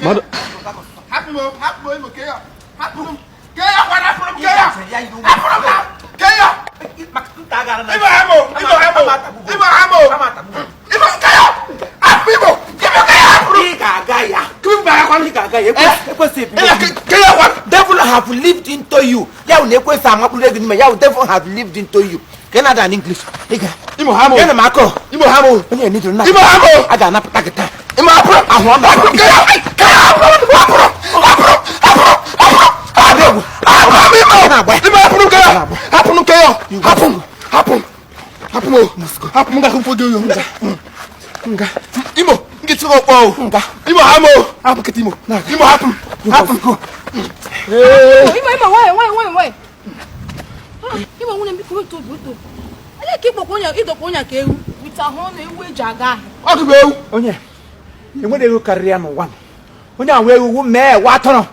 Mmadụ. Ị ga-aga ya. Ị ga-aga ya. Ekwesị devil have lived into you. Ya wụ na ekwesị amakpụrụ ego n'ime ya wụ devil have lived into you. Ka ị na-ada n'English. Ị ga. Ị na m akọ. Onye nidoro na. A ga-anapụta gị taa. Ahụ ọ na-akụ. Imo, nkịtị ọkpọ o. Imo ha mo. Hapụ kịtị Imo. Imo hapụ m. Hapụ m. Imo, Imo, nwayọ, nwayọ, nwayọ, nwayọ. Imo, nwunye m, biko, wetu obi, wetu obi. Onye ka ịkpọkwa onye ịdọkwa onye ka ewu wite ahụ ọnụ ewu eji aga ahịa. Ọ dụbụ ewu. Onye enwere ewu karịrị ya n'ụwa. Onye ahụ ewu mee wa atọrọ.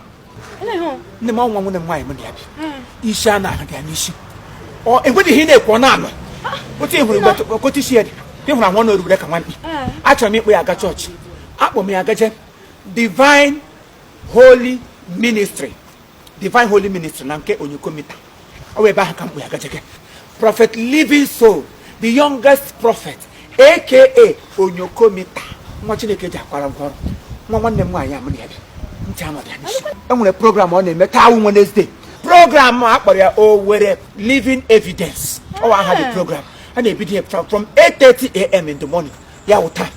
Nne m ọnwa nwunye m nwaanyị m na ya bi. Isi a na-ahụ dị ya n'isi. Ọ enweghị ihe ị na-ekwu ọ na-anọ. Otu ị hụrụ mgbe okotu isi ya dị. Ị hụrụ ahụ ọ na-erubere ka nwamkpi. Achọrọ m ịkpọ ya aga chọọchị. Akpọ m ya gaje Divine Holy Ministry. Divine Holy Ministry na nke Onyekomita. Ọ bụ ebe ahụ ka m kpọ ya gaje. Prophet Living Soul, the youngest prophet, aka Onyekomita. Nwa Chineke ji akwara ngwa ọrụ. Nwa nwanne m nwaanyị amụ na ya bi. Ntị anọdụ ya n'isi. E nwere program ọ na-eme taa wụ Wednesday. Program a kpọrọ ya Owerri Living Evidence. Ọ wụ aha the program. A na-ebido ya from 8:30 a.m. in the morning. Ya wụ taa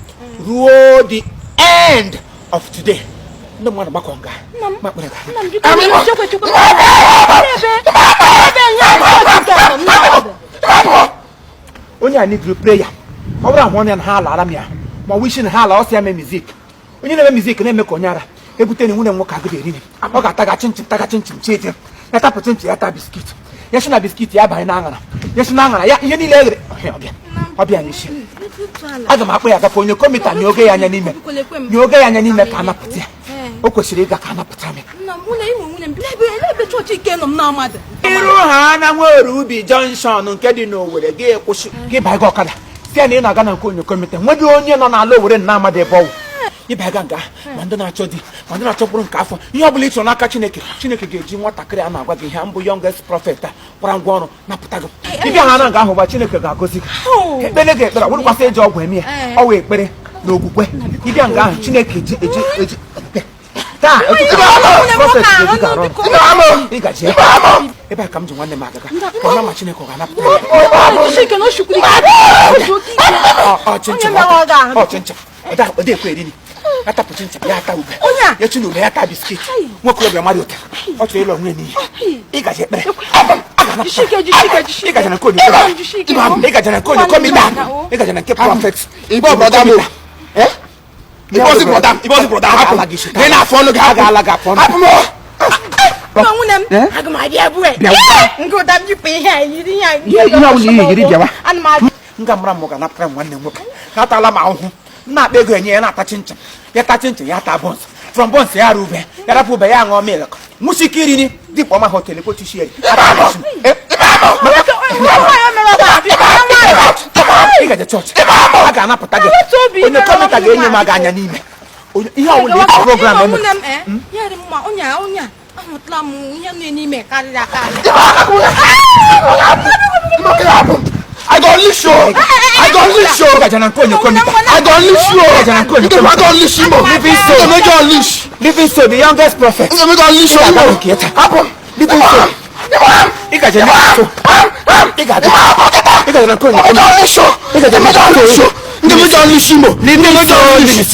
ruo the end of today. Ndị mmadụ gbakọ nga. Ma kpere ga. Nna m, biko, chekwa, chekwa. Ebe ebe nye chọọchị nke nọ m na-ọdụ. Onye a niduru prayer. Ọ bụrụ ahụ ọnụ ya na ha alara m ya ma ọ bụ isi na ha ala ọsọ ya mee music. Onye na-eme music na-eme ka onye ara ebute na nwunye m nwoke agụdị erine. Ọ ga-ataga chinchin taga chinchin chi eje ya tapụ chinchin ya taa biscuit, ya si na biscuit ya banye na aṅara, ya si na aṅara ya ihe niile eghere ọbịa ọbịa n'isi. Aga m akpọ ya gakwa onye komita nye oge ya anya n'ime, nye oge ya anya n'ime ka anapụta ya. O kwesịrị ịga ka anapụta m. Nna m, nwunye Imo, nwunye m, ebe ebe chọọchị nke nọ m na-amadụ. Iru ha na nwere ubi junction nke dị n'Owerri, gị kwụsị gị banye ọkada si ya na ị na-aga na nke onye komite. Nwedị onye nọ n'ala Owerri na amadị ebe ọwụ ịbaga nga, ma ndị na-achọ di, ma ndị na-achọ mkpụrụ nke afọ, ihe ọ bụla ị chọrọ n'aka Chineke, Chineke ga-eji nwatakịrị a na-agwa gị ihe mbụ youngest prophet a kwara ngwa ọrụ napụta gị. Ịbịa ha na nga ahụ gba, Chineke ga-agọzi gị. Ekpere gị ekpere ọ bụrụkwasị eji ọgwụ eme ya, ọ wụ ekpere na okwukwe. Ịbịa nga ahụ, Chineke eji eji eji taa prophet ga-eji ga-arụ ọrụ. Ị gaji ebe a ka m ji nwanne m agaga ka ọ ma Chineke ọ ga-anapụta ya. Chike na oshukwu ike. Ọ chinchin ọ chinchin ọ dị ekwe eriri atapụ chinchin ya ata ube ya chi na ube ya taa biscuit. Nwokorobịa mmadụ ụta ọ chọrọ ịlụ onwe n'iyi. Ị gaji ekpere ị gaji na nke onye ị gaji na nke onye komita ị gaji na nke prophet. Igbo brother m. Ibozi brother m. Ibozi brother m. Hapụ. Ị na-afọ ọnụ gị. A ga-ala gị afọ ọnụ. Hapụ m. Nwunye m, aga m abịa ebue. Nke ụda m jikwa ihe a yiri ihe a. Ihe ọbụla ihe yiri bịawa. Ana m abịa. Nga mara m ga-anapụtara m nwanne m nwoke. Atala m ahụhụ. M na-akpa ego enye ya na-ata chinchin. Ya ta chinchin ya ta buns. From buns ya arụ ube. Ya rapụ ube ya ṅụọ milk. Nwụsị ike iri dịkwa ọma hotel kwotu isi eri. Ị gaje chọọchị. A ga-anapụta gị. Onye kọmita ga-enye m aga anya n'ime. Ihe ọbụla ị program eme. Nwunye m, ya dị mma, onye onye ahụtala m ihe nọ n'ime karịrị akarị. I go unleash you. I go unleash you. Ị gaje na nke onye kọmita. I go unleash you. Ị gaje na nke onye Nke m kọmita. aga unleash Imo. Living soul. Nke m aga unleash. Living soul, the youngest prophet. Nke m aga unleash Ị ga-aga Imo. nke taa. Hapụ m. Living soul. Ị gaje na Ị gaje. Ị gaje na nke onye Nke m kọmita. aga unleash you. Ị gaje Nke m na aga nke unleash you. Nke m aga unleash Imo. Living Nke m aga soul unleash. ministry.